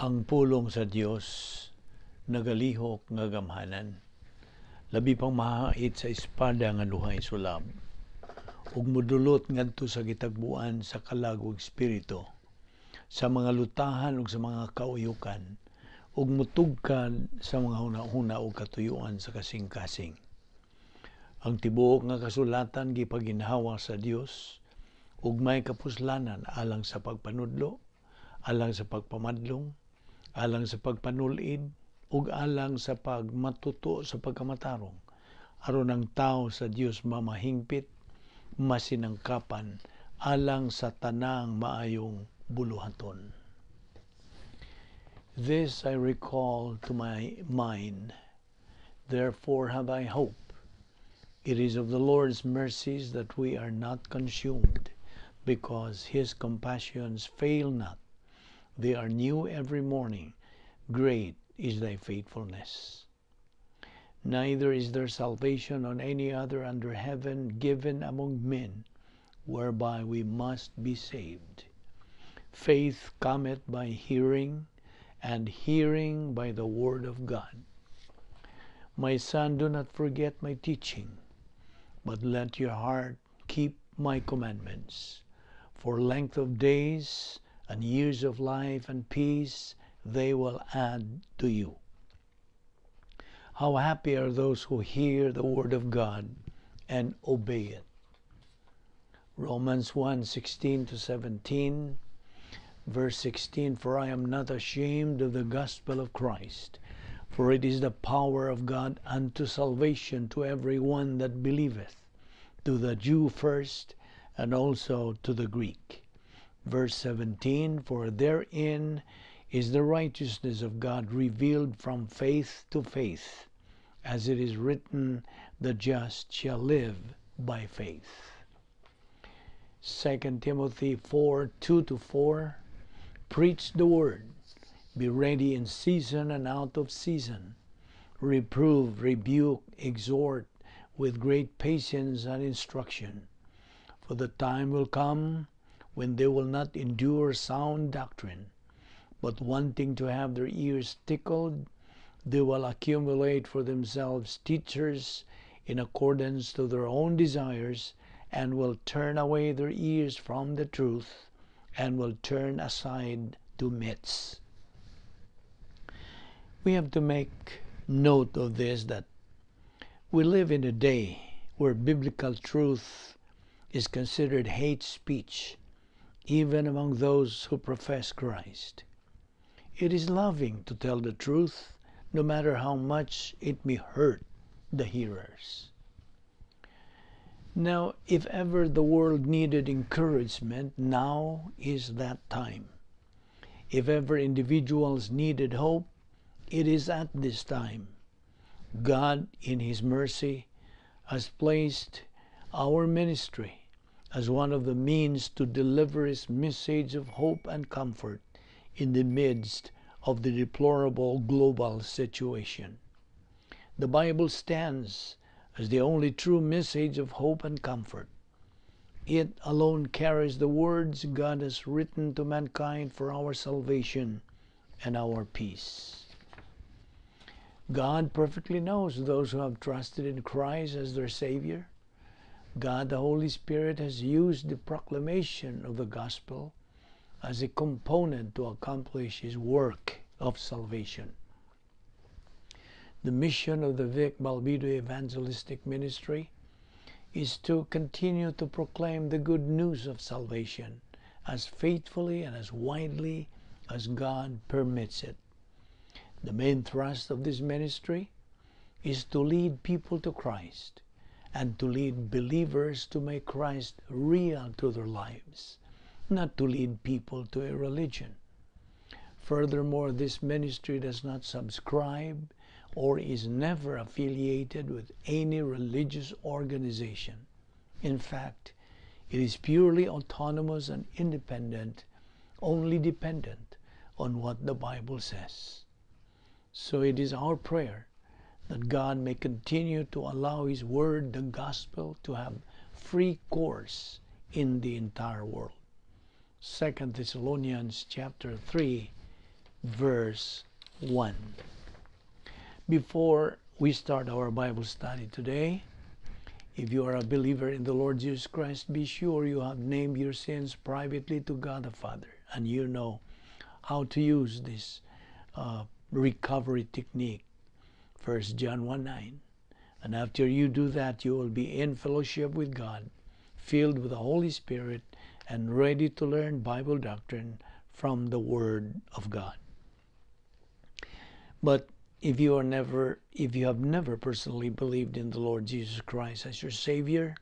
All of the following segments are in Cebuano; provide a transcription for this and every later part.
Ang pulong sa Dios nagalihok nga gamhanan, labi pang mahait sa espada nga duhay sulab, ug modulot ngadto sa gitagbuan sa kalag ug espiritu, sa mga lutahan ug sa mga kauyukan, ug motugkad sa mga hunahuna ug katuyuan sa kasing-kasing. Ang tibuok nga kasulatan gipaginhawa sa Dios ug may kapuslanan alang sa pagpanudlo, alang sa pagpamadlong, alang sa pagpanulid, ug alang sa pagmatuto sa pagkamatarong, aron ang tao sa Dios mamahingpit, masinangkapan alang sa tanang maayong buluhaton. This I recall to my mind, therefore have I hope. It is of the Lord's mercies that we are not consumed, because his compassions fail not. They are new every morning. Great is thy faithfulness. Neither is there salvation on any other under heaven given among men, whereby we must be saved. Faith cometh by hearing, and hearing by the word of God. My son, do not forget my teaching, but let your heart keep my commandments. For length of days and years of life and peace they will add to you. How happy are those who hear the word of God and obey it. Romans 1:16 to 17. Verse 16: "For I am not ashamed of the gospel of Christ, for it is the power of God unto salvation to every one that believeth, to the Jew first, and also to the Greek." Verse 17: "For therein is the righteousness of God revealed from faith to faith, as it is written, 'The just shall live by faith.'" 2 Timothy 4:2 to 4. "Preach the word, be ready in season and out of season, reprove, rebuke, exhort with great patience and instruction. For the time will come when they will not endure sound doctrine, but wanting to have their ears tickled, they will accumulate for themselves teachers in accordance to their own desires, and will turn away their ears from the truth, and will turn aside to myths." We have to make note of this, that we live in a day where biblical truth is considered hate speech, even among those who profess Christ. It is loving to tell the truth, no matter how much it may hurt the hearers. Now, if ever the world needed encouragement, now is that time. If ever individuals needed hope, it is at this time. God, in His mercy, has placed our ministry as one of the means to deliver His message of hope and comfort in the midst of the deplorable global situation. The Bible stands as the only true message of hope and comfort. It alone carries the words God has written to mankind for our salvation and our peace. God perfectly knows those who have trusted in Christ as their Savior. God the Holy Spirit has used the proclamation of the gospel as a component to accomplish His work of salvation. The mission of the Vic Balbido Evangelistic Ministry is to continue to proclaim the good news of salvation as faithfully and as widely as God permits it. The main thrust of this ministry is to lead people to Christ and to lead believers to make Christ real to their lives, not to lead people to a religion. Furthermore, this ministry does not subscribe or is never affiliated with any religious organization. In fact, it is purely autonomous and independent, only dependent on what the Bible says. So it is our prayer that God may continue to allow His Word, the Gospel, to have free course in the entire world. 2 Thessalonians chapter 3, verse 1. Before we start our Bible study today, if you are a believer in the Lord Jesus Christ, be sure you have named your sins privately to God the Father, and you know how to use this recovery technique, 1 John 1:9. And after you do that, you will be in fellowship with God, filled with the Holy Spirit, and ready to learn Bible doctrine from the Word of God. But if you have never personally believed in the Lord Jesus Christ as your Savior,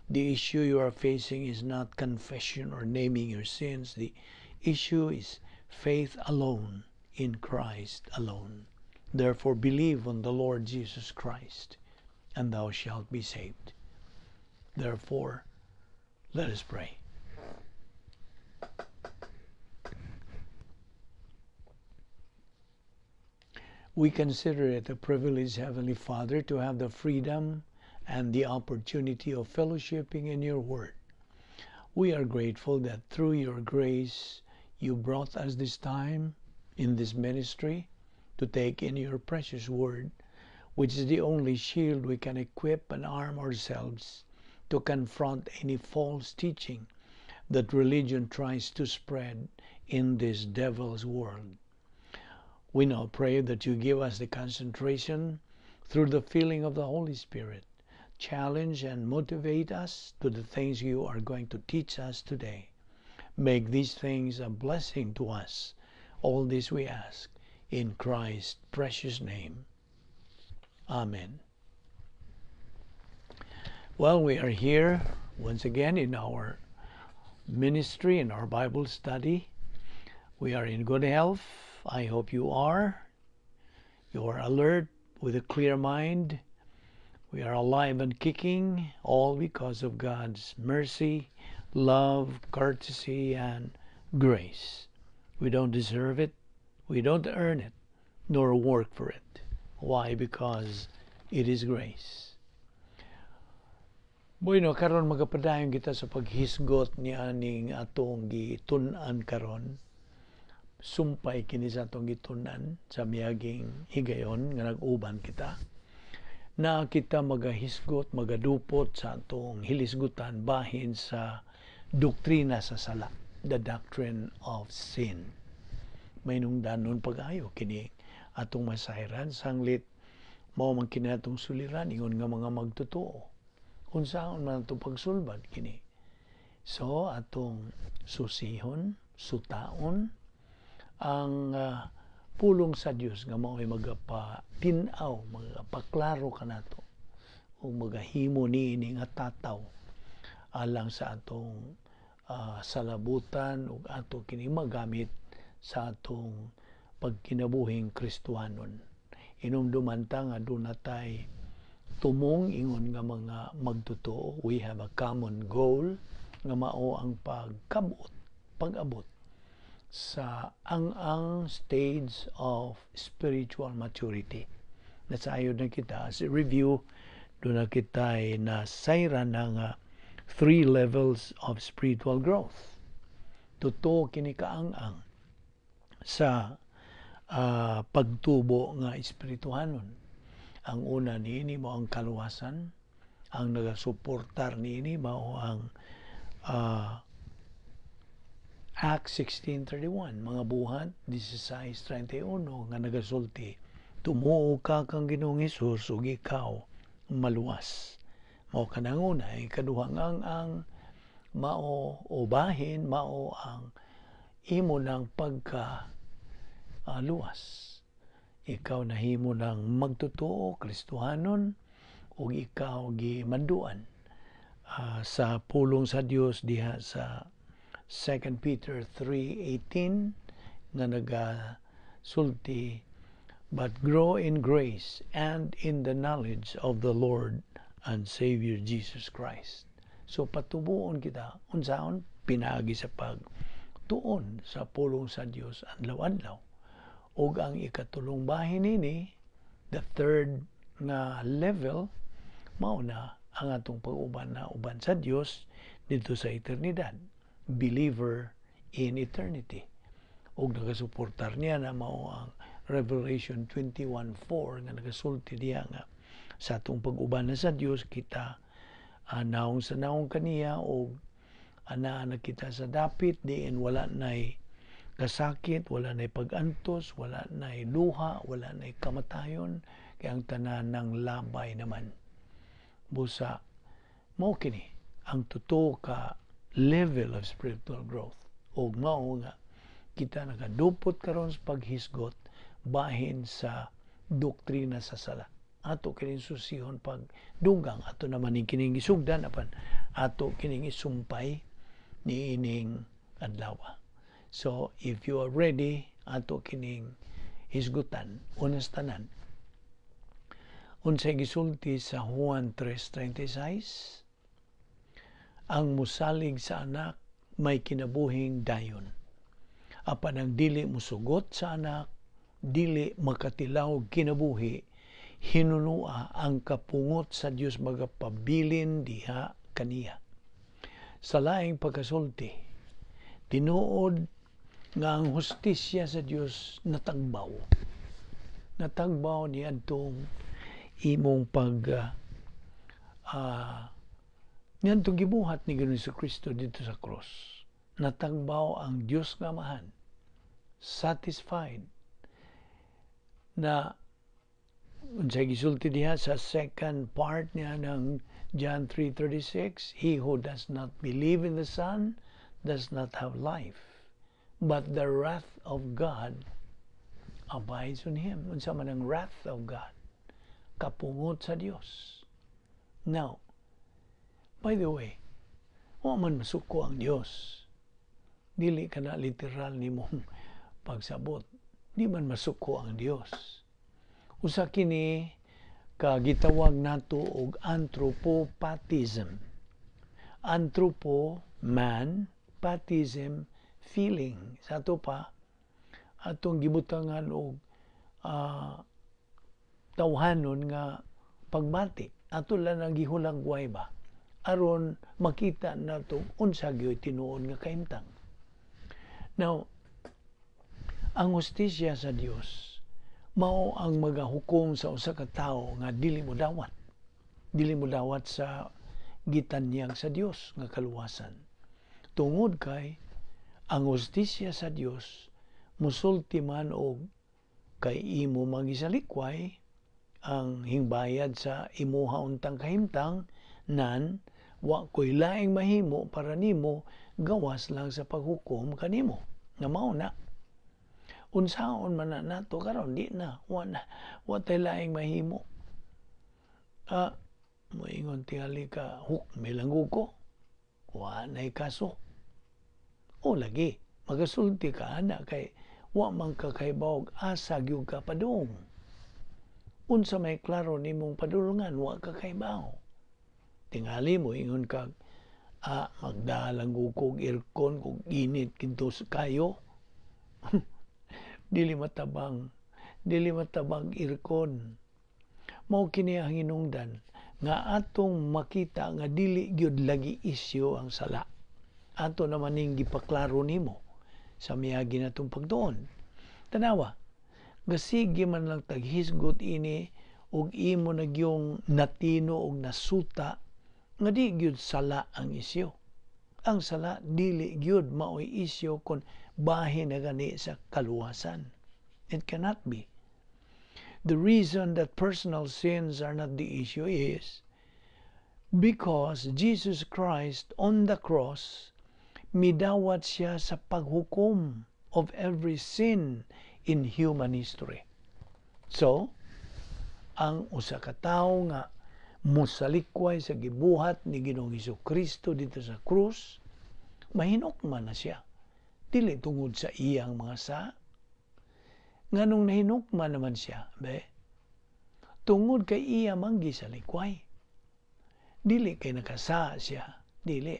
the issue you are facing is not confession or naming your sins. The issue is faith alone in Christ alone. Therefore, believe on the Lord Jesus Christ, and thou shalt be saved. Therefore, let us pray. We consider it a privilege, Heavenly Father, to have the freedom and the opportunity of fellowshipping in your Word. We are grateful that through your grace you brought us this time in this ministry to take in your precious Word, which is the only shield we can equip and arm ourselves to confront any false teaching that religion tries to spread in this devil's world. We now pray that you give us the concentration through the filling of the Holy Spirit. Challenge and motivate us to the things you are going to teach us today. Make these things a blessing to us. All this we ask in Christ's precious name. Amen. Well, we are here once again in our ministry, in our Bible study. We are in good health. I hope you are. You are alert with a clear mind. We are alive and kicking, all because of God's mercy, love, courtesy, and grace. We don't deserve it. We don't earn it, nor work for it. Why? Because it is grace. Bueno, karon magapadayon kita sa paghisgot ni aning atong gitun-an karon. Sumpay kini sa atong gitun-an sa miaging higayon nga nag-uban kita, na kita magahisgot, magadupot sa atong hilisgutan bahin sa doktrina sa sala, the doctrine of sin. Mahinungdanon pag-ayo kini atong masayran sanglit mao man kini atong suliran ingon nga mga magtotoo. Unsaon man atong pagsulbad kini? So atong susihon, sutaon ang pulong sa Dios nga mao'y magapatin-aw, magapaklaro kanato ug magahimo niini nga tataw alang sa atong salabutan ug ato kini magamit sa atong pagkinabuhing Kristohanon. Inumduman ta nga duna tay tumong ingon nga mga magtotoo. We have a common goal nga mao ang pagkabot, pag-abot sa ang stage of spiritual maturity. Nasayod na kita as a review, doon na kita ay nasayra ng three levels of spiritual growth. Totoo kini kaang-ang sa pagtubo nga espirituhanon. Ang una niini mao ang kaluwasan, ang nagasuportar niini mao ang Acts 16:31, mga buhat 16:31 nga nagasulti, tumuo ka kang Ginoong Hesus ug ikaw maluwas. Mao kanang una. Ikaduhang ang mao o bahin mao ang imo ng pagka luwas. Ikaw nahimo ng magtotoo, Kristohanon, ug ikaw gimanduan sa pulong sa Dios diha sa 2 Peter 3:18 nga nagasulti, but grow in grace and in the knowledge of the Lord and Savior Jesus Christ. So patubuon kita unsaon pinaagi sa pagtuon sa pulong sa Dios adlaw-adlaw. Ug ang ikatulong bahin nini, the third nga level, mao na ang atong pag-uban na uban sa Dios didto sa eternidad. Believer in eternity. Ug nagasuportar niya na mao ang Revelation 21:4 nga nagasulti diha nga sa atong pag-uban na sa Dios, kita naong sa naong kaniya og anaa na kita sa dapit diin wala nay kasakit, wala nay pag-antos, wala nay luha, wala nay kamatayon, kay ang tanan ng labay naman. Busa, mao kini ang totoo ka level of spiritual growth. Og mao nga kita nakadupot karon sa paghisgot bahin sa doktrina sa sala. Ato kining susihon pag dugang, ato naman ning kining gisugdan, apan ato kining isumpay niining adlaw. So if you are ready, ato kining hisgutan. Unas tanan, unsay gisulti sa Juan 3:36? Ang musalig sa Anak may kinabuhing dayon. Apan ang dili musugot sa Anak, dili makatilaw kinabuhi, hinunua ang kapungot sa Dios magapabilin diha kaniya. Sa laing pagkasulti, tinuod nga ang hustisya sa Dios natagbaw. Natagbaw ni adtong imong pag niadtong gibuhat ni Ginoong Kristo dito sa cross. Natagbaw ang Dios nga Amahan, satisfied na. Unsay gisulti diha sa second part niya ng John 3:36? "He who does not believe in the Son does not have life, but the wrath of God abides on him." Unsa man ang wrath of God? Kapungot sa Dios. Now, by the way, wa man masuko ang Dios. Dili ka na literal nimong pagsabot. Di man masuko ang Dios. Usa kini ka gitawag nato og anthropopathism. Anthropo, man, pathism, feeling. Sa ato pa, atong gibutangan og tawhanon nga pagbati. Ato lang ang gihulagway ba aron makita nato unsa gyud tinuod nga kahimtang. Now, ang hustisya sa Dios mao ang magahukom sa usa ka tawo nga dili mo dawat. Dili mo dawat sa gitanyag sa Dios nga kaluwasan. Tungod kay ang hustisya sa Dios musulti man og kay imo magisalikway ang hingbayad sa imuha untang kahimtang, nan wa ko'y laing mahimo para nimo gawas lang sa paghukom kanimo nga mao na. Unsaon man na nato karon? Di na, wa na, wa tay laing mahimo. Moingon tingali ka, "Hukmi lang ko, wa nay kaso." O lagi, magasulti ka ana kay wa man ka kahibaw asa gyud ka padung. Unsa may klaro nimong padulungan, wa ka kahibaw. Tingali mo ingon ka, "Magdalang kog aircon kog init kito kayo." Dili matabang, dili matabang aircon. Mao kini ang hinungdan nga atong makita nga dili gyud lagi isyu ang sala. Ato naman ning gipaklaro nimo sa miagi natong pagtuon. Tanawa, gasige man lang taghisgot ini ug imo na gyung natino og nasuta nga di gyud sala ang isyu. Ang sala dili gyud maoy isyu kon bahin na gani sa kaluwasan. It cannot be. The reason that personal sins are not the issue is because Jesus Christ on the cross, midawat siya sa paghukom of every sin in human history. So, ang usa ka tawo nga musalikway sa gibuhat ni Ginoong Kristo dito sa krus, mahinukman na siya. Dili tungod sa iyang mga sa. Nganong nahinukman naman siya, be? Tungod kay iya man gisalikway. Dili kay nakasa siya, dili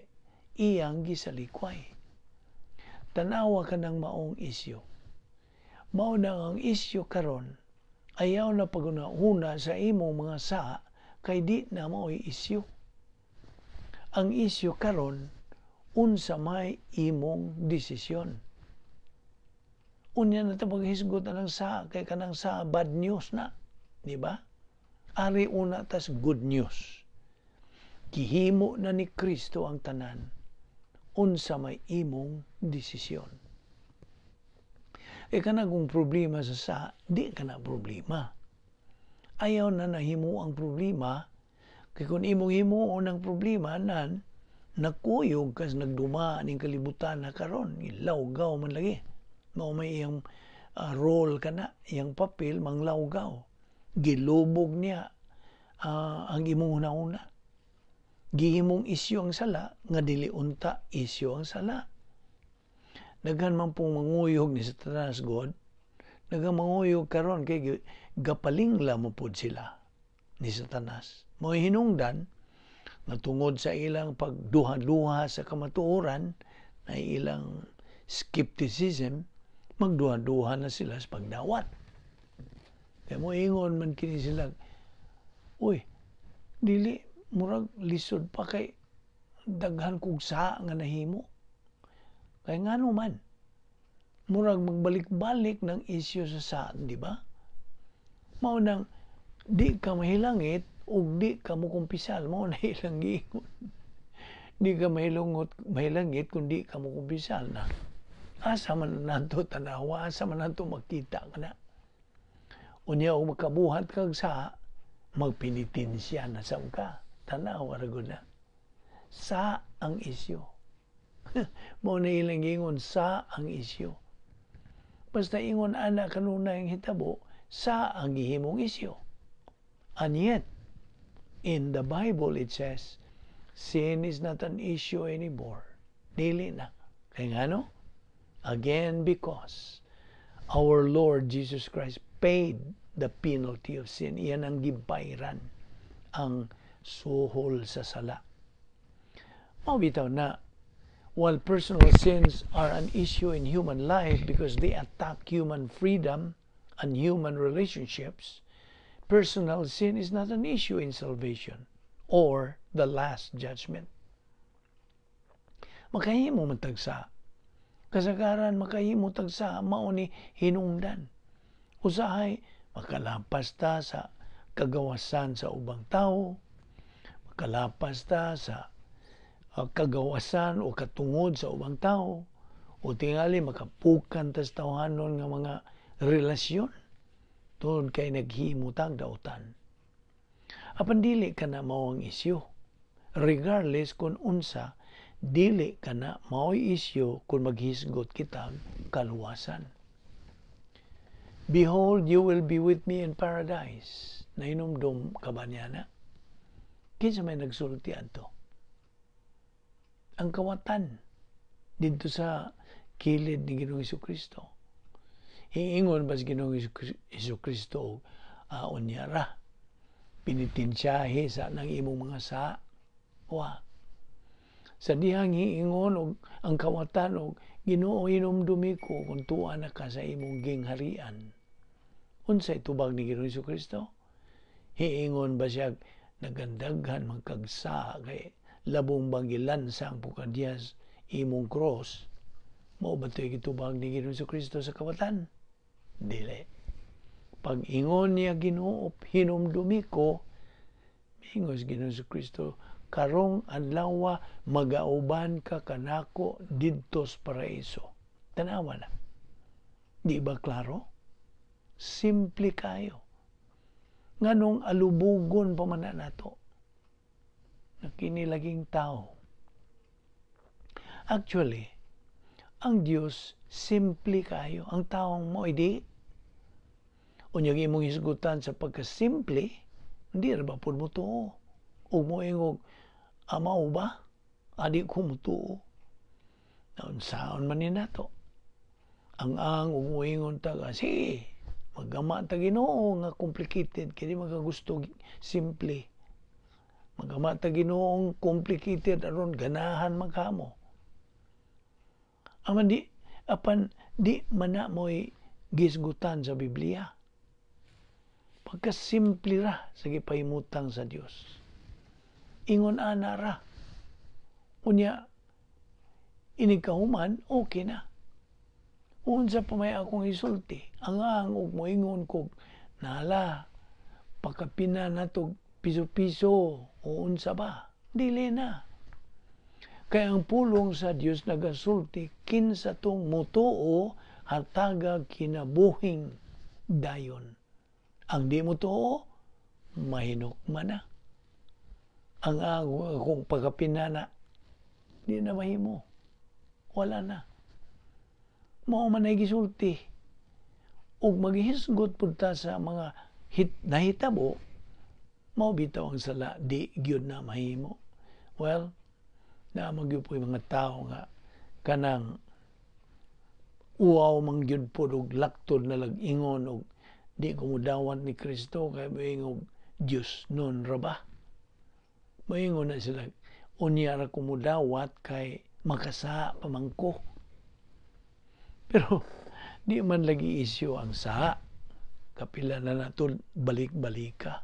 iyang gisalikway. Tanawa ka ng maong isyu. Mao na ang isyu karon, ayaw na pagunahuna sa imong mga sa kay di na mao'y isyu. Ang isyu karon, unsa may imong desisyon. Unya na ta paghisgot anang sa kay kanang sa bad news na, di ba? Ari una tas good news. Gihimo na ni Kristo ang tanan. Unsa may imong desisyon? E kana kung problema sa sa, di ka na problema. Ayaw na nahimo ang problema, kay kung imong himuon ang problema nan, nakuyog kas nagduma ning kalibutan na karon, ilawgaw man lagi. Mao may iyang role kana, iyang papel manglawgaw. Gilubog niya ang imong hunahuna. Gihimong isyu ang sala nga dili unta isyu ang sala. Daghan man pong manguyog ni Satanas God, daghan manguyog karon kay gapalingla mo pod sila ni Satanas. Mao hinungdan nga tungod sa ilang pagduha-duha sa kamatuoran na ilang skepticism, magduha-duha na sila sa pagdawat. Kaya mo ingon man kini sila, "Uy, dili, murag lisod pa kay daghan kog sa nga nahimo." Kay ngano man, murag magbalik-balik ng isyu sa sa, di ba? Mao nang di ka mahilangit ug di ka mukumpisal, mao na ilang giingon. Di ka mahilangit kung di ka mukumpisal na. Asa man nato tanawa, asa man nato makita kana? Unya og makabuhat kag sa, magpenitensya na sab ka. Tanawa ra gud na. Sa ang isyu. Mao na ilang giingon, sa ang isyu. Basta ingon ana kanunay ang hitabo, sa ang gihimong isyu. And yet, in the Bible it says, sin is not an issue anymore. Dili na. Kay ngano? Again, because our Lord Jesus Christ paid the penalty of sin. Iyan ang gibayran ang suhol sa sala. Mao bitaw na while personal sins are an issue in human life because they attack human freedom and human relationships, personal sin is not an issue in salvation or the last judgment. Makahimo man tagsa. Kasagaran makahimo tagsa, mao ni hinungdan. Usahay makalapas ta sa kagawasan sa ubang tao, makalapas ta sa kagawasan o katungod sa ubang tao, o tingali makapukan tas tawhanon nga mga relasyon tungod kay naghimo tag dautan. Apan dili ka na mao ang isyu. Regardless kung unsa, dili ka na mao'y isyu kung maghisgot kitag kaluwasan. "Behold, you will be with me in paradise." Nahinumdum ka ba niya na? Kinsa may nagsulti adto? Ang kawatan didto sa kilid ni Ginoong Kristo. Hiingon ba si Ginoong Kristo, "Unya ra, pinitensyahe sa nang imong mga sa"? Wa. Sa dihang hiingon og ang kawatan og, "Ginoo, hinumdumi ko kung tuwa na ka sa imong gingharian." Unsay tubag ni Ginoong Kristo? Hiingon ba siya, "Nagandaghan man kag sa kay labong bang gilansang po ka diyas imong cross"? Mao ba to'y gitubag ni Ginoong Kristo sa kawatan? Dili. Pag ingon niya, "Ginoo, hinumdumi ko," miingon si Ginoong Kristo, "Karong adlaw magauban ka kanako didto sa paraiso." Tanawa na. Di ba klaro? Simple kayo. Nganong alubugon pa man na nato? Na kini laging tao. Actually, ang Dios simple kayo. Ang taong mo di. Unyag imong hisgutan sa pagkasimple, hindi ra ba pud mo tuo? O mo ingog, "Amaw ba? Adi ko mutuo." Naunsaon man ni nato? Ang ug moingon ta, "Sige, magama ta Ginoo nga complicated kay di magagusto simple. Magama ta Ginoong complicated aron ganahan magkamo." Aman di apan di man na mo'y gisgutan sa Biblia. Pagkasimple ra sa gipahimutang sa Dios. Ingon ana ra. Unya inig kahuman, okay na. Unsa pa may akong isulti? Ang ang og moingon kog nala pakapina nato piso-piso o unsa ba? Dili na. Kay ang pulong sa Dios nagasulti kinsa tong motuo, hataga kinabuhing dayon. Ang di motuo, mahinukman na. Ang akong pagkapinana, di na mahimo. Wala na. Mao man ay gisulti. Ug maghisgot pud ta sa mga nahitabo, mao bitaw ang sala, di gyud na mahimo. Well, naa man gyud po'y mga tao nga kanang uwaw man gyud pod og laktod na lag-ingon og di ko mudawat ni Kristo kay moingog Dios nun ra ba? Moingon na sila, unya ra ko mudawat kay makasa pa man ko. Pero di man lagi isyu ang saa. Kapila na nato balik-balika.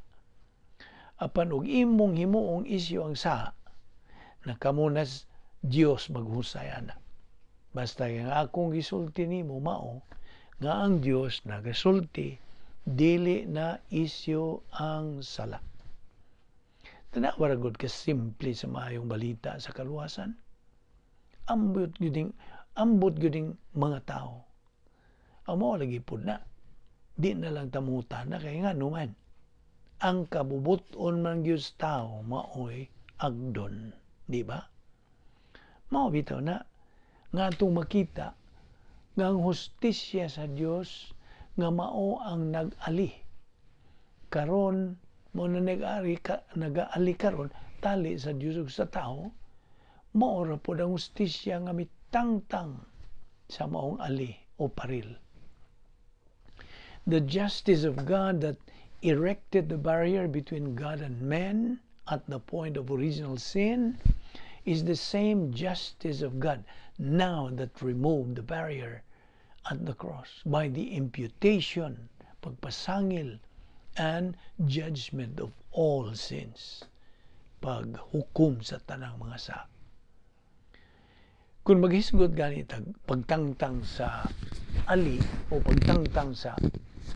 Apan og imong himuong isyu ang saa, na kamo na Dios maghusay ana. Basta ang akong gisulti nimo mao nga ang Dios nagasulti, dili na isyu ang sala. Tanawa ra gud ka simple sa maayong balita sa kaluwasan. Ambot gyuding mga tao. Ang mao lagi pud na. Di na lang tamutan na kay nga numan. Ang kabubuton man gyud sa tao maoy agdon, di ba? Mao bitaw na nga atong makita nga ang hustisya sa Dios nga mao ang nag-ali karon, mo na nag-ari ka, nagaali karon tali sa Dios ug sa tao, mao ra pod ang hustisya nga mitangtang sa maong ali o paril. The justice of God that erected the barrier between God and men at the point of original sin is the same justice of God now that removed the barrier at the cross by the imputation, pagpasangil, and judgment of all sins, paghukom sa tanang mga sa. Kung maghisgot gani tag pagtangtang sa ali o pagtangtang sa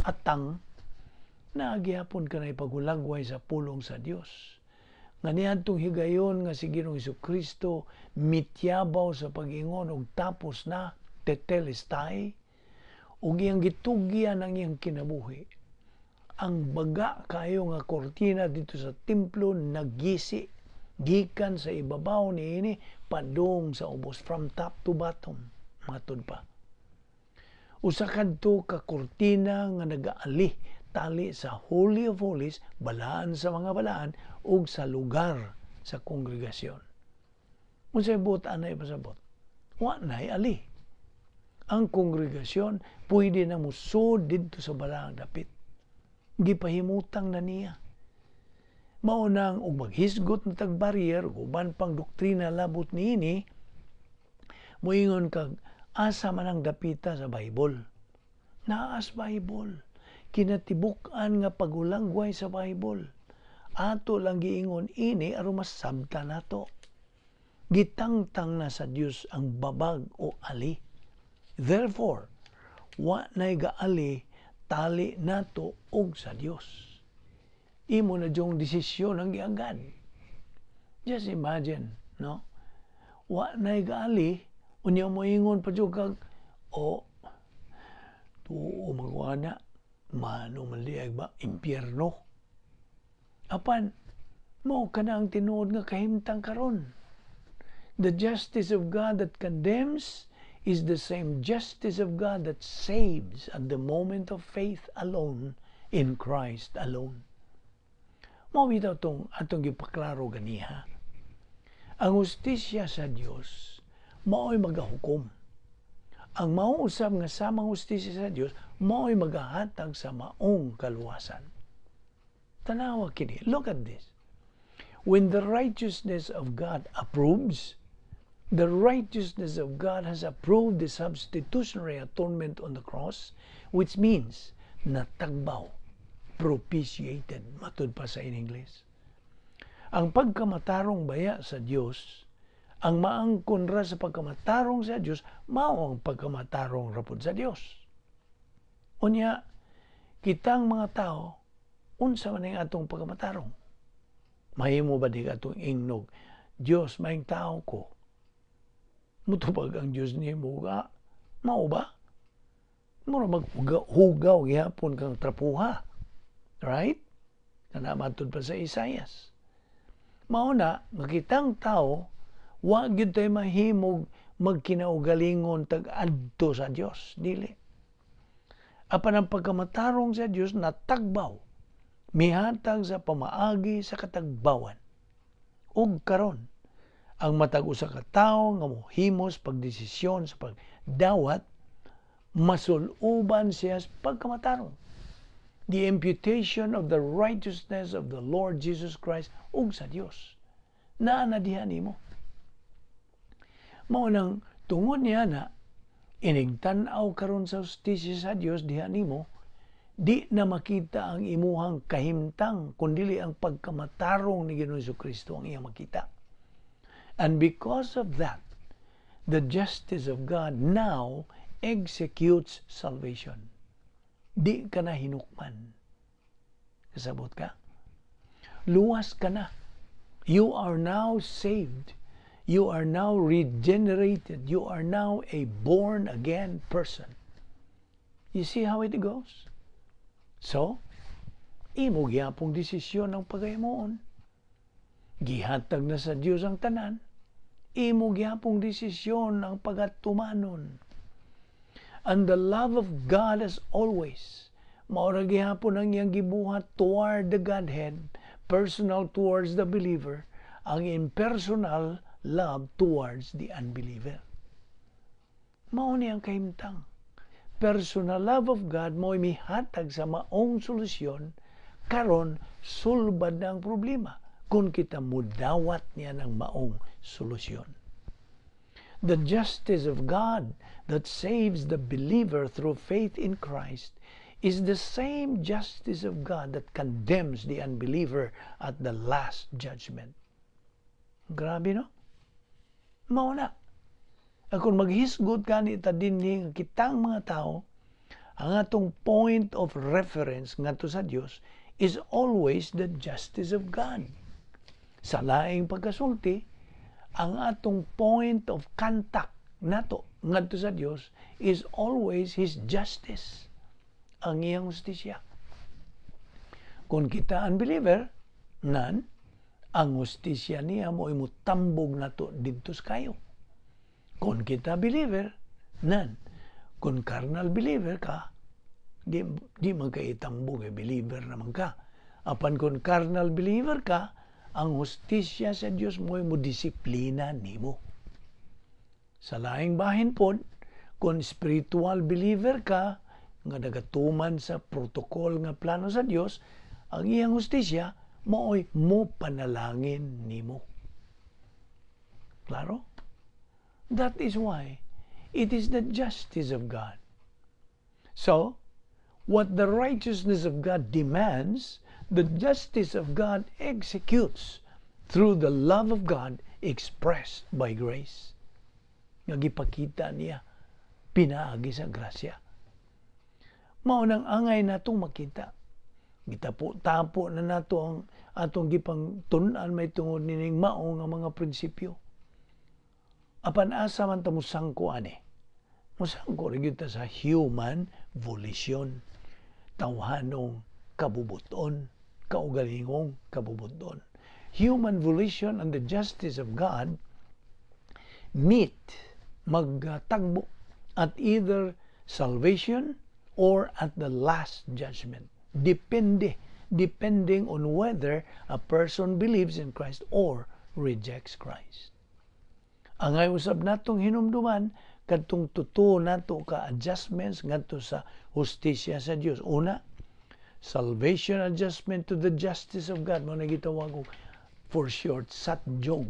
atang, naagihapon ka na ipaghulagway sa pulong sa Dios. Nga niadtong higayon nga si Ginoong Kristo mityabaw sa pag-ingon og "Tapos na," tetelestai, ug iyang gitugyan ang iyang kinabuhi. Ang baga kayo nga kortina dito sa templo nagisi gikan sa ibabaw niini padung sa ubos, from top to bottom, matud pa. Usa kadto ka kortina nga nagaali tali sa Holy of Holies, balaan sa mga balaan, ug sa lugar sa kongregasyon. Unsay buot anay pasabot? Wa nay ali. Ang kongregasyon pwede na musod didto sa balaang dapit. Gipahimutang na niya. Mao nang og maghisgot na tag barrier ug uban pang doktrina labot niini, moingon kag asa man ang dapita sa Bible? Naas Bible. Kinatibuk-an nga pagulagway sa Bible. Ato lang giingon ini aron masabta nato. Gitangtang na sa Dios ang babag o ali. Therefore, wa nay gaali tali nato og sa Dios. Imo na diyong desisyon ang giagad. Just imagine, no? Wa nay gaali, unya moingon pa jud kag o tuo magwana mano man diay ba impyerno. Apan mao kana ang tinuod nga kahimtang karon. The justice of God that condemns is the same justice of God that saves at the moment of faith alone, in Christ alone. Mao bitaw tong atong gipaklaro ganiha. Ang hustisya sa Dios mao'y magahukom. Ang mao usab nga samang hustisya sa Dios mao'y magahatag sa maong kaluwasan. Tanawa kini. Look at this. When the righteousness of God approves, the righteousness of God has approved the substitutionary atonement on the cross, which means natagbaw, propitiated, matud pa sa in English. Ang pagkamatarong baya sa Dios Ang maangkon ra sa pagkamatarong sa Dios, mao ang pagkamatarong ra pud sa Dios. Unya, kitang mga tao, unsa man ang atong pagkamatarong? Mahimo ba di atong ingnog, "Dios, maayong tao ko"? Mutubag ang Dios nimo ka, mao ba? Mura maghugaw gihapon kang trapuha. Right? Kana matud pa sa Isaias. Mao na nga kitang tao, wa gyud tay mahimog magkinaugalingon tag adto sa Dios, dili. Apan ang pagkamatarong sa Dios natagbaw, mihatag sa pamaagi sa katagbawan. Ug karon, ang matag usa ka tawo nga mohimos pagdesisyon sa pagdawat, masuluban siya sa pagkamatarong. The imputation of the righteousness of the Lord Jesus Christ ug sa Dios. Naa na diha nimo. Mao nang tungod niya na inigtan-aw karon sa hustisya sa Dios diha nimo, di na makita ang imuhang kahimtang kundili ang pagkamatarong ni Ginoong Kristo ang iyang makita. And because of that, the justice of God now executes salvation. Di ka na hinukman. Kasabot ka? Luwas ka na. You are now saved. You are now regenerated. You are now a born again person. You see how it goes? So, imo gyapong desisyon ang pagahimuon. Gihatag na sa Dios ang tanan. Imo gyapong desisyon ang pagatumanon. And the love of God, as always, mao ra gihapon ang iyang gibuhat toward the Godhead, personal towards the believer, ang impersonal love towards the unbeliever. Mao ni ang kahimtang. Personal love of God mo mihatag sa maong solusyon karon, sulbad na ang problema kung kita mudawat niya ng maong solusyon. The justice of God that saves the believer through faith in Christ is the same justice of God that condemns the unbeliever at the last judgment. Grabe, no? Mao na. Kung maghisgot ka ni ta dinhi nga kitang mga tao, ang atong point of reference ngadto sa Dios is always the justice of God. Sa laing pagkasulti, ang atong point of contact nato ngadto sa Dios is always His justice, ang iyang hustisya. Kung kita unbeliever, nan, ang hustisya niya mo mutambog nato didto sa kayo. Kung kita believer, nan, kung carnal believer ka, di man ka itambog, eh, believer naman ka. Apan kung carnal believer ka, ang hustisya sa Dios mo mo disiplina nimo. Sa laing bahin pod, kung spiritual believer ka, nga nagatuman sa protocol nga plano sa Dios, ang iyang hustisya maoy mo panalangin nimo. Klaro? That is why it is the justice of God. So, what the righteousness of God demands, the justice of God executes through the love of God expressed by grace. Nga gipakita niya pinaagi sa grasya. Mao nang angay natong makita. Gitapo-tapo na nato ang atong gipang tun-an may tungod nining mao nga mga prinsipyo. Apan asa man ta musangko ani? Musangko ra gyud ta sa human volition. Tawhanong kabubuton, kaugalingong kabubuton. Human volition and the justice of God meet, magtagbo at either salvation or at the last judgment. Depending on whether a person believes in Christ or rejects Christ. Angay usab natong hinumduman kadtong tuo nato ka adjustments ngadto sa hustisya sa Dios. Una, salvation adjustment to the justice of God, mao na gitawag og for short SATJOG.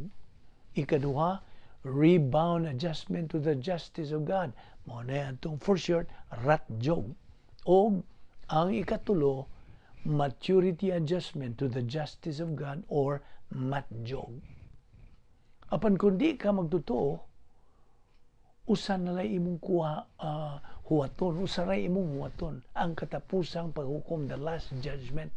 Ikaduha, rebound adjustment to the justice of God, mao na atong for short RATJOG. Og ang ikatulo, maturity adjustment to the justice of God or MATJOG. Apan kung di ka magtotoo, usa na lang imong kuha huwaton, usa ra imong huwaton ang katapusang paghukom, the last judgment,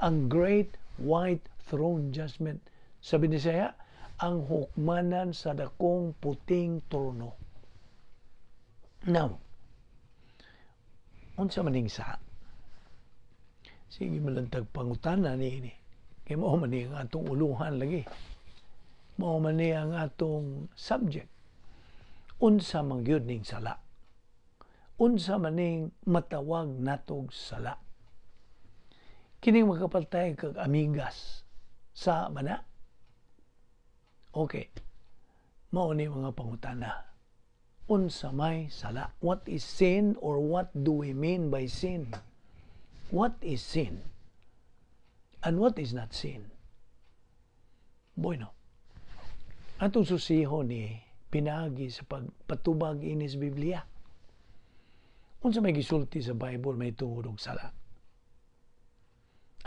ang great white throne judgment. Sabi ni siya, ang hukmanan sa dakong puting trono. Now, unsa maning sa? Sige, malantag pangutana ni ini. Kay mao man ni ang atong uluhan lagi. Mao man ni ang atong subject. Unsa man gyud ning sala? Unsa man ning matawag natog sala? Kining makapatay kag amigas sa mana? Okay. Mao ni mga pangutana. Unsa may sala? What is sin or what do we mean by sin? What is sin? And what is not sin? Bueno, atong susiho ni pinaagi sa pagpatubag inis Biblia. Unsa may gisulti sa Bible may tungod og sala?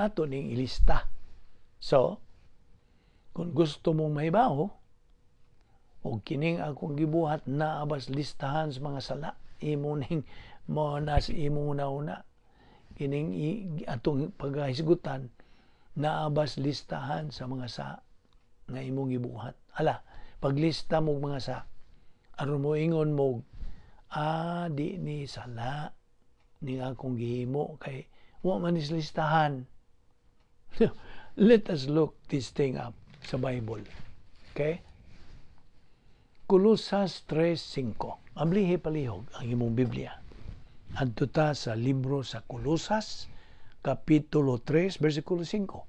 Ato ning ilista. So, kung gusto mong mahibaw, o kining akong gibuhat naa bas listahan sa mga sala, imo ning mo nas imong una-una kining atong paghisgutan, naa bas listahan sa mga sa nga imong gibuhat. Hala, paglista mo mga sa aron mo ingon mo, "Ah, di ni sala ning akong gihimo kay wa man is listahan." Let us look this thing up sa Bible. Okay? Kolosas 3:5. Ablihi palihog ang imong Biblia. Adto ta sa libro sa Kolosas, Kapitulo 3, versikulo 5.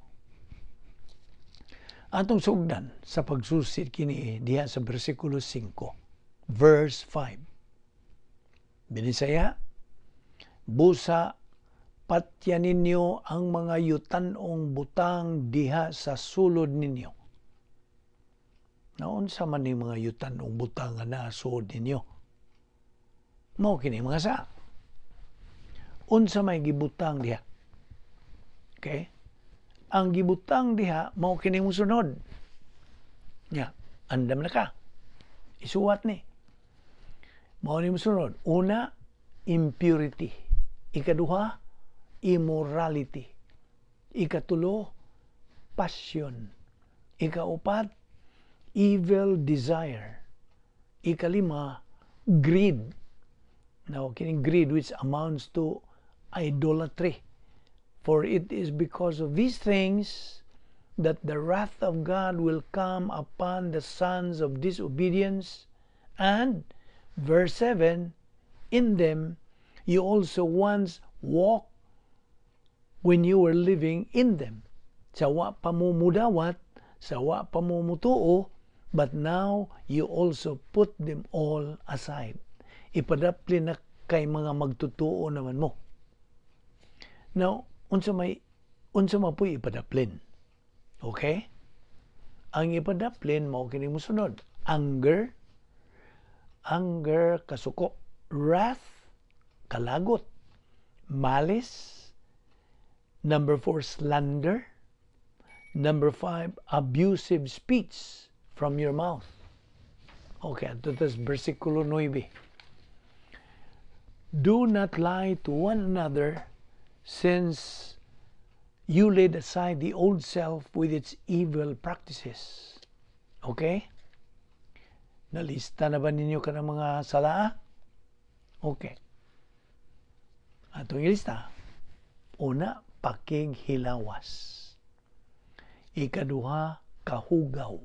Atong sugdan sa pagsusit kini diha sa versikulo 5, verse 5. Binisaya, "Busa patya ninyo ang mga yutanong butang diha sa sulod ninyo." Naunsa man ni mga yutanong butang nga naa sulod ninyo? Mao kini mga sa. Unsa may gibutang diha? Okay? Ang gibutang diha mao kini musunod. Nya, andam na ka. Isuwat ni. Mao ni musunod. Una, impurity. Ikaduha, immorality. Ikatulo, passion. Ikaupat, evil desire. Ikalima, greed. Now, kining greed which amounts to idolatry. "For it is because of these things that the wrath of God will come upon the sons of disobedience." And verse 7, "In them you also once walked when you were living in them." Sa wa pa mo mudawat, sa wa pa mo mutuo, "but now you also put them all aside." Ipadapli na kay mga magtutuo naman mo. Now, unsa man po'y ipadaplin? Okay? Ang ipadaplin mao kini mosunod. Anger, anger, kasuko, wrath, kalagot, malice, number 4, slander, number 5, abusive speech from your mouth. Okay, ato tas versikulo 9. "Do not lie to one another, since you laid aside the old self with its evil practices." Okay? Nalista na ba ninyo ka ng mga sala? Okay. Atong ilista. Una, pakighilawas. Ikaduha, kahugaw.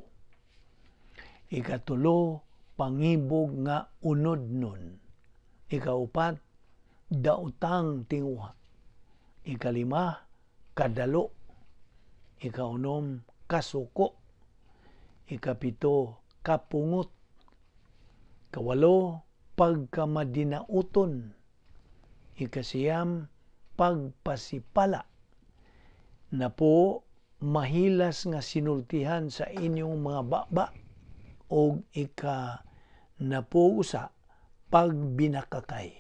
Ikatulo, pangibog nga unod nun. Ikaupat, daotang tinguha. Ikalima, kadalo. Ikaunom, kasuko. Ikapito, kapungot. Kawalo, pagkamadinauton. Ikasiyam, pagpasipala. Napo, mahilas nga sinultihan sa inyong mga baba. O ika napo usa, pagbinakakay.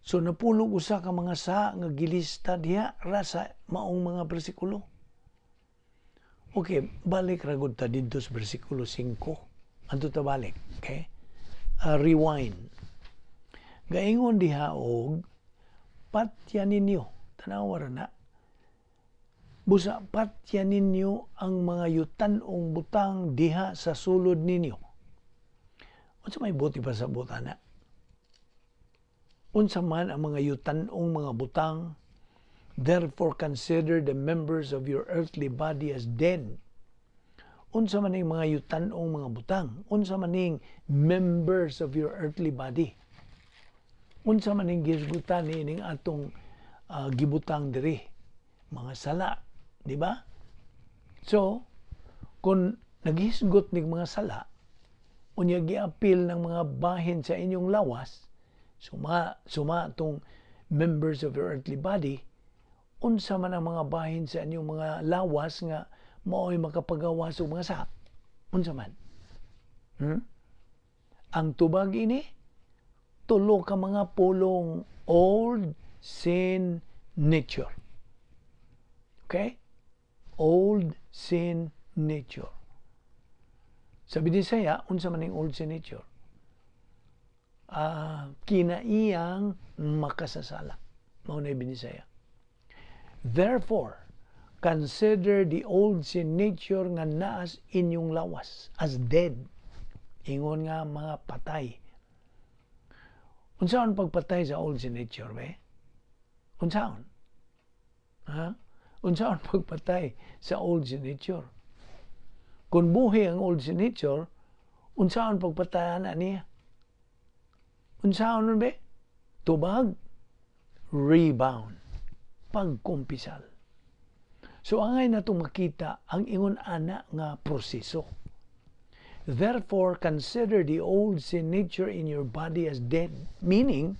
So napulog usa ka mga sa nga gilista diha ra sa maong mga bersikulo. Okay, balik ra gud ta didto sa bersikulo 5. Adto ta balik, okay? Rewind. Gaingon diha og patya ninyo. Tanawa ra na. Busa patya ninyo ang mga yutan-ong butang diha sa sulod ninyo. Unsa may buot ipasabot ana? Unsa man ang mga yutan-ong mga butang? Therefore consider the members of your earthly body as dead. Unsa man ning mga yutan-ong mga butang? Unsa man ning members of your earthly body? Unsa man ning gisgutan niining atong gibutang diri? Mga sala, di ba? So, kung naghisgot ning mga sala, unya giapil ng mga bahin sa inyong lawas, suma suma atong members of your earthly body, unsa man ang mga bahin sa inyong mga lawas nga mao'y makapagawas og mga sala? Unsa man? Ang tubag ini, tulo ka mga pulong: old sin nature. Okay? Old sin nature. Sa Binisaya, unsa man ning old sin nature? Kinaiyang makasasala. Mao na Binisaya. Therefore, consider the old sin nature nga naas inyong lawas as dead. Ingon nga mga patay. Unsaon pagpatay sa old sin nature, be? Unsaon? Ha? Unsaon pagpatay sa old sin nature? Kung buhi ang old sin nature, unsaon pagpatay na niya? Unsaon nun, be? Tubag, rebound, pagkumpisal. So angay nato makita ang ingon ana nga proseso. Therefore, consider the old sin nature in your body as dead. Meaning,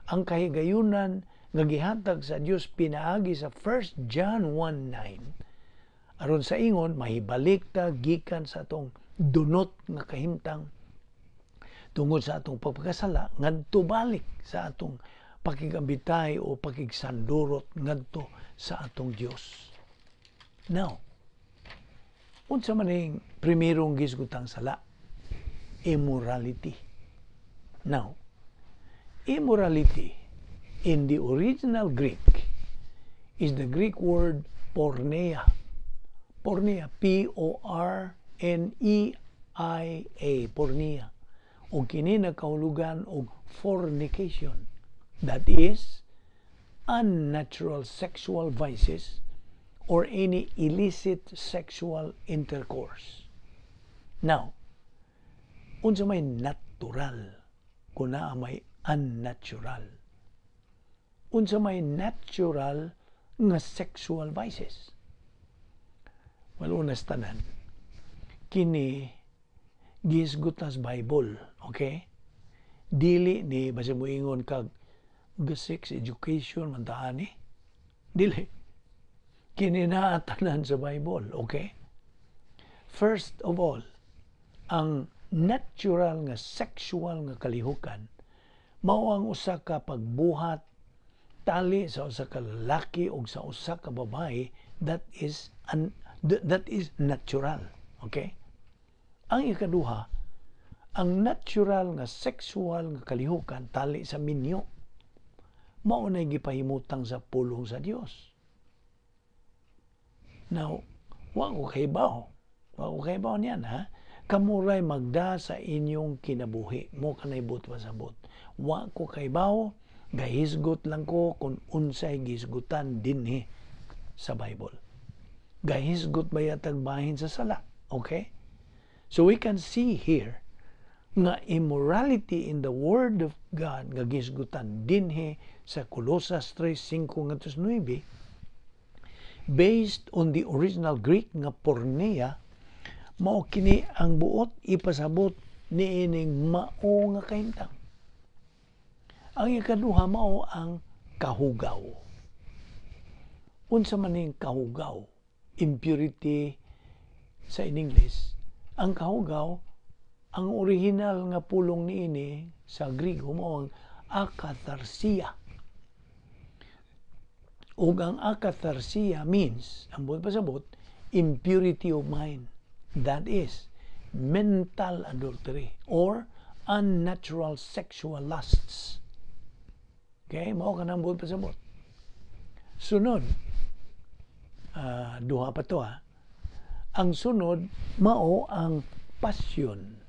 ang kahigayunan nga gihatag sa Dios pinaagi sa 1 John 1:9 aron sa ingon mahibalik ta gikan sa atong dunot nga kahimtang tungod sa atong pagpakasala ngadto balik sa atong pakigambitay o pakigsandurot ngadto sa atong Dios. Now, unsa man ning primerong gisgutang sala? Immorality. Now, immorality in the original Greek is the Greek word porneia. Porneia, porneia, porneia. O kini nagkahulugan og fornication. That is, unnatural sexual vices or any illicit sexual intercourse. Now, unsa may natural kung naa may unnatural? Unsa may natural nga sexual vices? Well, unas tanan, kini gisgot sa Bible, okay? Dili ni basta moingon kag sex education man ta ani. Dili. Kini naa tanan sa Bible, okay? First of all, ang natural nga sexual nga kalihukan mao ang usa ka pagbuhat tali sa usa ka lalaki o sa usa ka babae that is natural, okay? Ang ikaduha, ang natural nga sexual nga kalihukan tali sa minyo mao nay gipahimutang sa pulong sa Dios. Now, wa ko kahibaw. Wa ko kahibaw niyan, ha? Kamuray magda sa inyong kinabuhi. Mao kanay buot pasabot. Wa ko kahibaw, gahisgot lang ko kung unsay gisgutan dinhi sa Bible. Gahisgot ba yatag bahin sa sala? Okay? So we can see here nga immorality in the Word of God nga gisgutan dinhi sa Colosas 3:5 ngadto 9, based on the original Greek nga porneia, mao kini ang buot ipasabot niining mao nga kahimtang. Ang ikaduha mao ang kahugaw. Unsa man ning kahugaw? Impurity sa in English. Ang kahugaw, ang original nga pulong niini sa Griego mao ang akatharsia. Ug ang akatharsia means, ang buot pasabot, Impurity of mind. That is mental adultery or unnatural sexual lusts. Okay, mao kanang buot pasabot. Sunod, duha pa to ha. Ang sunod, mao ang passion.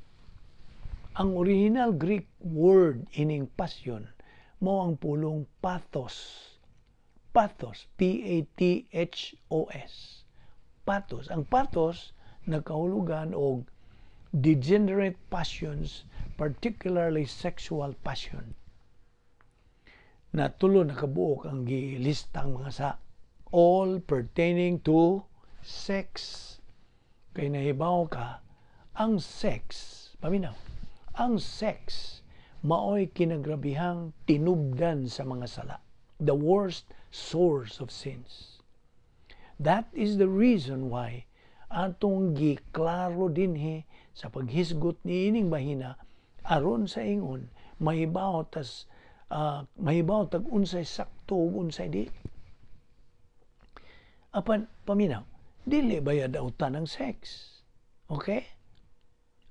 Ang original Greek word ining passion, mao ang pulong pathos. Pathos, Pathos. Pathos. Ang pathos, nagkahulugan og degenerate passions, particularly sexual passion. Na tulo na kabuok ang gilistang mga sa, all pertaining to sex. Kay nahibaw ka, ang sex, paminaw, ang sex maoy kinagrabihang tinubdan sa mga sala. The worst source of sins. That is the reason why atong giklaro dinhi sa paghisgot niining bahina aron sa ingon mahibaw tas mahibaw tag unsay sakto ug unsay di. Apan paminaw, dili baya dautan ang sex. Okay?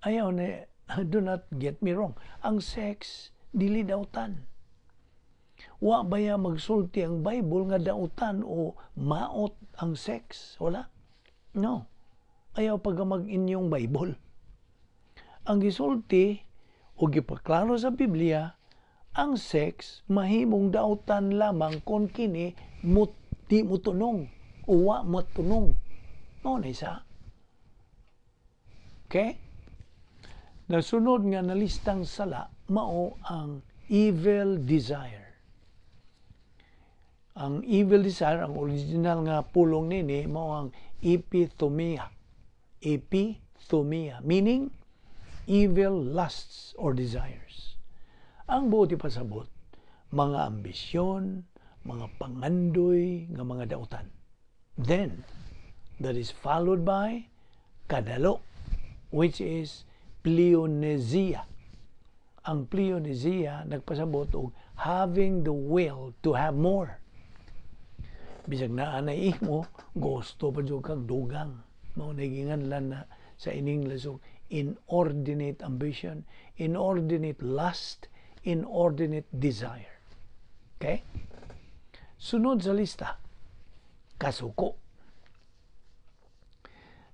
Ayaw na, do not get me wrong. Ang sex dili dautan. Wa baya magsulti ang Bible nga dautan o maot ang sex? Wala. No. Ayaw pag mag-inyong Bible. Ang gisulti o gipaklaro sa Biblia, ang sex mahimong dautan lamang kung kini mut, di mo tunong o wa mo tunong. Mao na isa. Okay? Nasunod nga nalistang sala, mao ang evil desire. Ang evil desire, ang original nga pulong nini, mao ang epithumia. Epithumia, meaning evil lusts or desires. Ang buot ipasabot, mga ambisyon, mga pangandoy nga mga dautan. Then, that is followed by kadalo, which is pleonexia. Ang pleonexia nagpasabot og having the will to have more. Bisag naa na imo, gusto pa jud kag dugang. Mao na ginganlan na sa ining lasog inordinate ambition, inordinate lust, inordinate desire. Okay? Sunod sa lista, kasuko.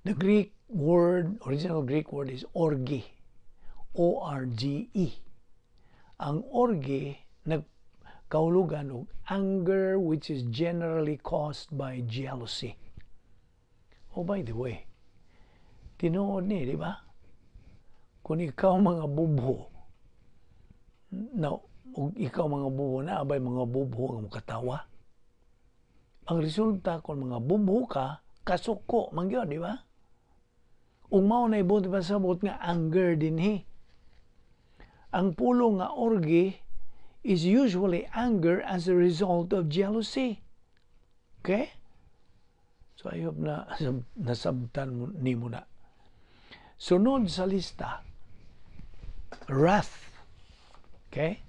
The Greek word, original Greek word is orge. Orge. Ang orge nagkahulugan og anger which is generally caused by jealousy. Oh, by the way, tinuod ni, di ba? Kung ikaw mga bubho, no, ug ikaw mga bubho na abay mga bubho nga makatawa. Ang resulta, kung mga bubho ka, kasuko man gyud, di ba? Ug mao na ibot pasabot nga anger dinhi. Ang pulong nga orge is usually anger as a result of jealousy. Okay? So I hope na nasabtan mo, nimo na. Sunod sa lista, wrath. Okay?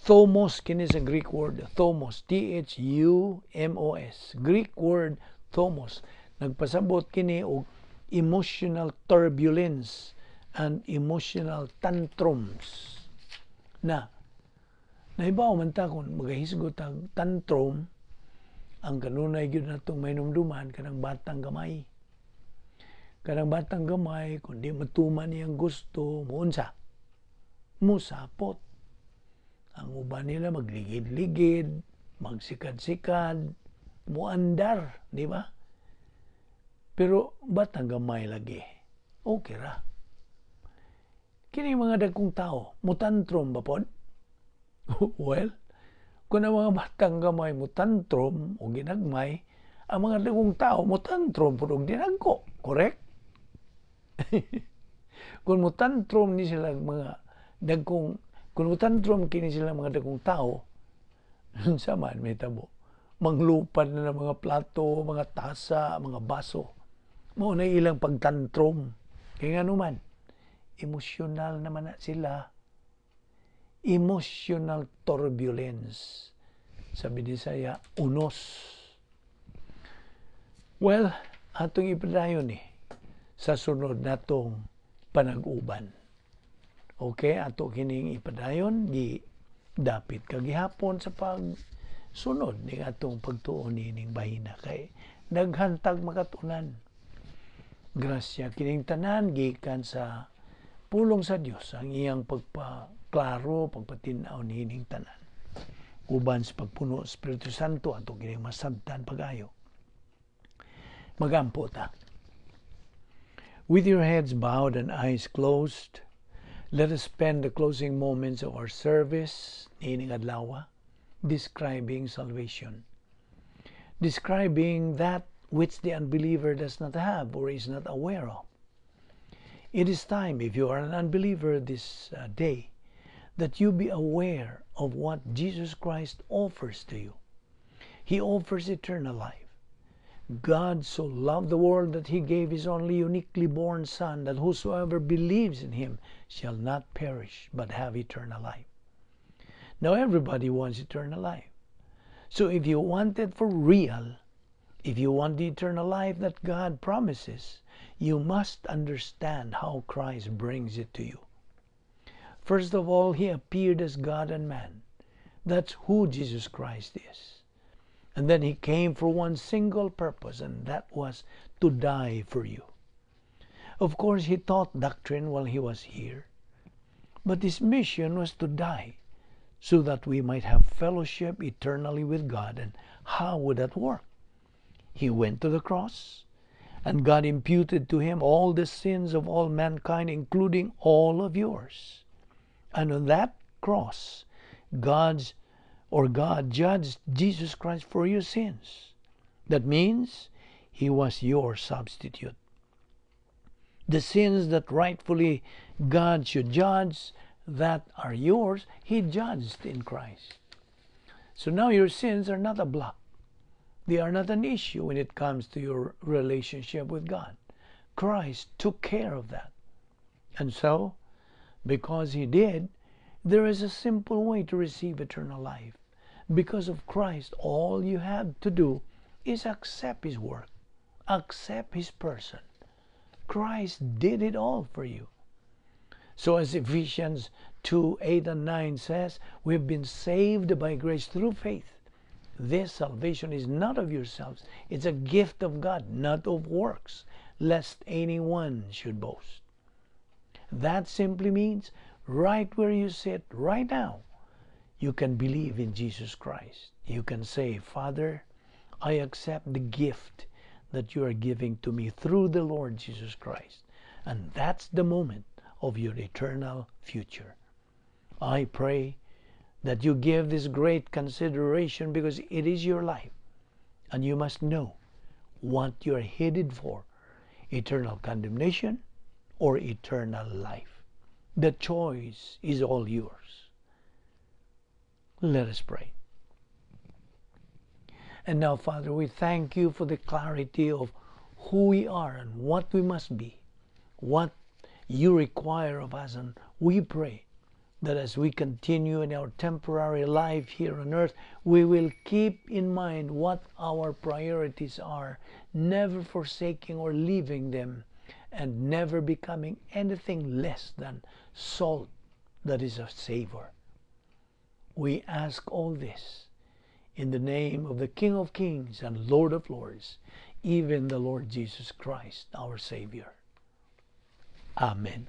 Thumos kini sa Greek word thumos, Thumos. Greek word thumos. Nagpasabot kini og emotional turbulence and emotional tantrums. Na nahibaw man ta kung magahisgot ang tantrum, ang kanunay gyud natong mahinumduman kanang batang gamay. Kanang batang gamay, kung di matuman niyang gusto, muunsa? Musapot. Ang uban nila magligid-ligid, magsikad-sikad, muandar, di ba? Pero batang gamay lagi, okay ra. Kini mga dagkong tao, mutantrum ba pod? Well, kung ang mga batang gamay mutantrum o ginagmay, ang mga dagkong tao mutantrum pod og dinagko. Correct? Kung mutantrum ni sila mga dagkong, kung mutantrum kini sila mga dagkong tao, unsa man may tabo? Manglupad na ng mga plato, mga tasa, mga baso. Mao na ilang pagtantrum. Kaya nga naman, emosyonal naman na sila. Emotional turbulence. Sa Binisaya, unos. Well, Atong ipadayon ni sa sunod natong panag-uban. Okay, ato kining ipadayon, gi dapit kagihapon sa pagsunod ning atong pagtuon nining bahina kay daghan tag makatunan. Grasya kining tanan gikan sa pulong sa Dios ang iyang pagpaklaro, pagpatin-aw niining tanan. Uban sa pagpuno sa Espiritu Santo ato kining masabtan pag-ayo. Magampo ta. With your heads bowed and eyes closed, let us spend the closing moments of our service niining adlaw describing salvation. Describing that which the unbeliever does not have or is not aware of. It is time, if you are an unbeliever this day, that you be aware of what Jesus Christ offers to you. He offers eternal life. God so loved the world that he gave his only uniquely born Son, that whosoever believes in him shall not perish but have eternal life. Now, everybody wants eternal life. So if you want it for real, if you want the eternal life that God promises, you must understand how Christ brings it to you. First of all, he appeared as God and man. That's who Jesus Christ is. And then he came for one single purpose, and that was to die for you. Of course, he taught doctrine while he was here, but his mission was to die so that we might have fellowship eternally with God. And how would that work? He went to the cross, and God imputed to him all the sins of all mankind, including all of yours. And on that cross, God judged Jesus Christ for your sins. That means he was your substitute. The sins that rightfully God should judge, that are yours, he judged in Christ. So now your sins are not a block. They are not an issue when it comes to your relationship with God. Christ took care of that. And so, because he did, there is a simple way to receive eternal life. Because of Christ, all you have to do is accept his work, accept his person. Christ did it all for you. So as Ephesians 2:8 and 9 says, we have been saved by grace through faith. This salvation is not of yourselves. It's a gift of God, not of works, lest anyone should boast. That simply means right where you sit right now, you can believe in Jesus Christ. You can say, "Father, I accept the gift that you are giving to me through the Lord Jesus Christ." And that's the moment of your eternal future. I pray that you give this great consideration because it is your life and you must know what you are headed for: eternal condemnation or eternal life. The choice is all yours. Let us pray. And now, Father, we thank you for the clarity of who we are and what we must be, what you require of us, and we pray that as we continue in our temporary life here on earth, we will keep in mind what our priorities are, never forsaking or leaving them, and never becoming anything less than salt that is a savor. We ask all this in the name of the King of Kings and Lord of Lords, even the Lord Jesus Christ, our Savior. Amen.